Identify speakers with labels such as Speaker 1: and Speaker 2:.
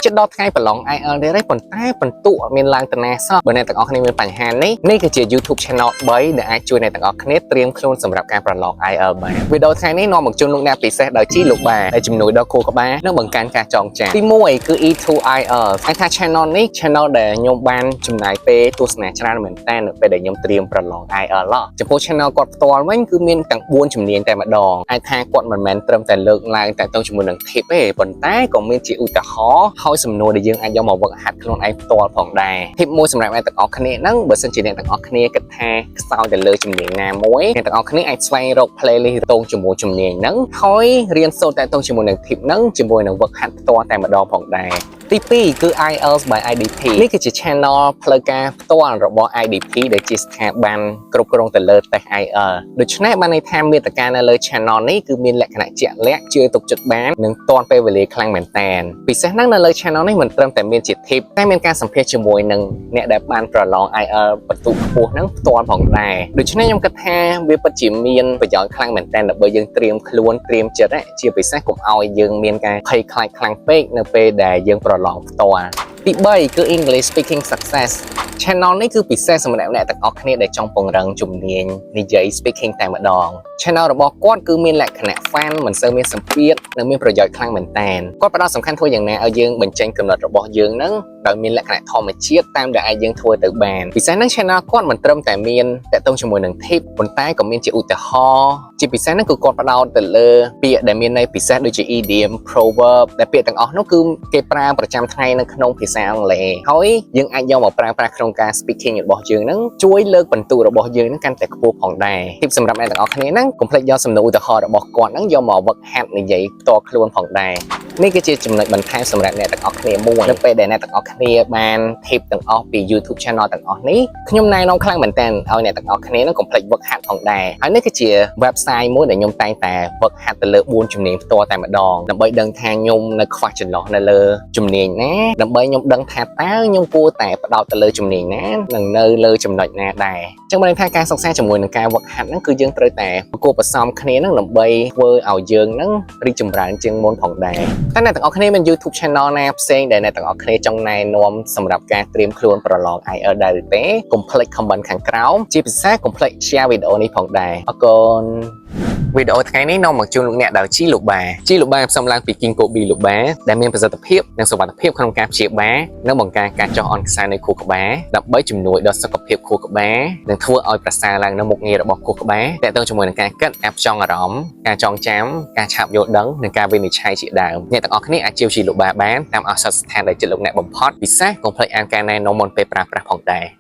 Speaker 1: ជិតដល់ថ្ងៃប្រឡង IELTS ទៀតហើយប៉ុន្តែពិន្ទុអត់មានឡើងទៅណាសោះបើអ្នកទាំងអស់គ្នាមានបញ្ហានេះនេះគឺជា YouTube Channel 3ដែលអាចជួយអ្នកទាំងអស់គ្នាត្រៀមខ្លួនសម្រាប់ការប្រឡង IELTS បានវីដេអូថ្ងៃនេះនាំមកជូនលោកអ្នកពិសេសដោយជីលោកបាដែលជំនួយដល់ខួរក្បាលនិងបង្កើនការចងចាំទី1គឺ E2 IELTS អាចថា channel នេះ channel ដែលខ្ញុំបានចំណាយពេលទស្សនាច្រើនមែនតើនៅពេលដែលខ្ញុំត្រៀមប្រឡង IELTS ចំពោះ channel គាត់ផ្ទាល់វិញគឺមានទាំង4ជំនាញតែម្ដងអាចថាគាត់មិនមែនត្រឹមតែលើកឡើងតែទៅជាមួយនឹង tip ទេប៉ុន្តែក៏មានជាឧទាហរណ៍ហើយសំណួរដែលយើងអាចយកមកវឹកហាត់ខ្លួនឯងផ្ទាល់ផងដែរ tip មួយសម្រាប់អ្នកទាំងអស់គ្នាហ្នឹងបើសិនជាអ្នកទាំងអស់គ្នាគិតថាខ្សោយទៅលើជំនាញណាមួយអ្នកទាំងអស់គ្នាអាចស្វែងរក playlist តងជាមួយជំនាញហ្នឹងហើយរៀនសូត្រតែតងជាមួយនឹង tip ហ្នឹងជាមួយនឹងវឹកហាត់ផ្ទាល់តែម្ដងផងដែរទី2គឺ IELTS by IDP នេះគឺជា channel ផ្លូវការផ្ទាល់របស់ IDP ដែលជាស្ថាប័នគ្រប់គ្រងទៅលើ test IELTS ដូច្នេះបានន័យថាមាតិកានៅលើ channel នេះគឺមានលក្ខណៈជាក់លាក់ជឿទុកចិត្តបាននិងទាន់ពេលវេលាខ្លាំងមែនទែនពិសេសហ្នឹងនៅលើ channel នេះមិនត្រឹមតែមានជា tip តែមានការសម្ភាសជាមួយនឹងអ្នកដែលបានប្រឡង IELTS ពិន្ទុខ្ពស់ហ្នឹងផ្ទាល់ផងដែរដូច្នេះខ្ញុំគិតថាវាពិតជាមានប្រយោជន៍ខ្លាំងមែនទែនដើម្បីយើងត្រៀមខ្លួនត្រៀមចិត្តជាពិសេសកុំឲ្យយើងមានការភ័យខ្លាចខ្លាំងពេកនៅពេលដែលយើងប្រឡងផ្ទាល់ទី3គឺ English Speaking Success Channel នេះគឺពិសេសសម្រាប់អ្នកទាំងអស់គ្នាដែលចង់ពង្រឹងជំនាញនិយាយ speaking តែម្ដង Channel របស់គាត់គឺមានលក្ខណៈ fun មិនសូវមានសម្ពាធនិងមានប្រយោជន៍ខ្លាំងមែនទែនគាត់ផ្ដោតសំខាន់ធ្វើយ៉ាងណាឲ្យយើងបញ្ចេញគំនិតរបស់យើងហ្នឹងដោយមានលក្ខណៈធម្មជាតិតាមដែលអាចយើងធ្វើទៅបានពិសេសហ្នឹង channel គាត់មិនត្រឹមតែមានតាក់ទងជាមួយនឹង tip ប៉ុន្តែក៏មានជាឧទាហរណ៍ជាពិសេសហ្នឹងគឺគាត់ផ្ដោតទៅលើពាក្យដែលមានន័យពិសេសដូចជា idiom, proverb ដែលពាក្យទាំងអស់នោះគឺគេប្រើប្រចាំថ្ងៃនៅក្នុងភាសាអង់គ្លេសហើយយើងអាចយកមកប្រើប្រាស់ក្នុងការ speaking របស់យើងហ្នឹងជួយលើកពិន្ទុរបស់យើងហ្នឹងកាន់តែខ្ពស់ផងដែរ tip សម្រាប់អ្នកទាំងអស់គ្នាហ្នឹងកុំភ្លេចយកសំណួរឧទាហរណ៍របស់គាត់ហ្នឹងយកមកវឹកហាត់និយាយផ្ទាល់ខ្លួនផងដែរនេះគឺជាចំណុចបន្ថែមសម្រាប់អ្នកទាំងអស់គ្នាមួយនៅពេលដែលអ្នកទាំងអស់គ្នាបាន tip ទាំងអស់ពី YouTube channel ទាំងអស់នេះខ្ញុំណែនាំខ្លាំងមែនទែនឲ្យអ្នកទាំងអស់គ្នានឹងកុំភ្លេចវឹកហាត់ផងដែរហើយនេះគឺជា website មួយដែលខ្ញុំតែងតែវឹកហាត់ទៅលើ4ជំនាញផ្ទាល់តែម្ដងដើម្បីដឹងថាខ្ញុំនៅខ្វះចន្លោះនៅលើជំនាញណាដើម្បីខ្ញុំដឹងថាតើខ្ញុំគួរតែផ្ដោតទៅលើជំនាញណានិងនៅលើចំណុចណាដែរចឹងបានន័យថាការសិក្សាជាមួយនឹងការវឹកហាត់ហ្នឹងគឺយើងត្រូវតែប្រកួតប្រសំគ្នាហ្នឹងដើម្បីធ្វើឲ្យយើងហ្នឹងរីកចម្រើនជាងមុនផងដែរតែអ្នកទាំងអស់គ្នាមាន YouTube channel ណាផ្សេងដែលអ្នកទាំងអស់គ្នាចង់ណែនាំសម្រាប់ការត្រៀមខ្លួនប្រឡង IELTS ដែរឬទេកុំភ្លេច comment ខាងក្រោមជាពិសេសកុំភ្លេច share វីដេអូនេះផងដែរអរគុណវីដេអូថ្ងៃនេះនាំមកជូនលោកអ្នកដោយជីលូបាជីលូបាផ្សំឡើងពី Ginkgo biloba ដែលមានប្រសិទ្ធភាពនិងសុវត្ថិភាពក្នុងការព្យាបាលនិងបង្ការការចុះអន់ខ្សែនៃខួរក្បាលដើម្បីជំនួយដល់សុខភាពខួរក្បាលនិងធ្វើឲ្យប្រសើរឡើងនៅមុខងាររបស់ខួរក្បាលទាក់ទងជាមួយនឹងការគិតការផ្ចង់អារម្មណ៍ការចងចាំការឆាប់យល់ដឹងនិងការវិនិច្ឆ័យជាដើមអ្នកទាំងអស់គ្នាអាចជាវជីលូបាបានតាមឱសថស្ថានដែលជិតលោកអ្នកបំផុតពិសេសកុំភ្លេចអានការណែនាំមុនពេលប្រើប្រាស់ផងដែរ។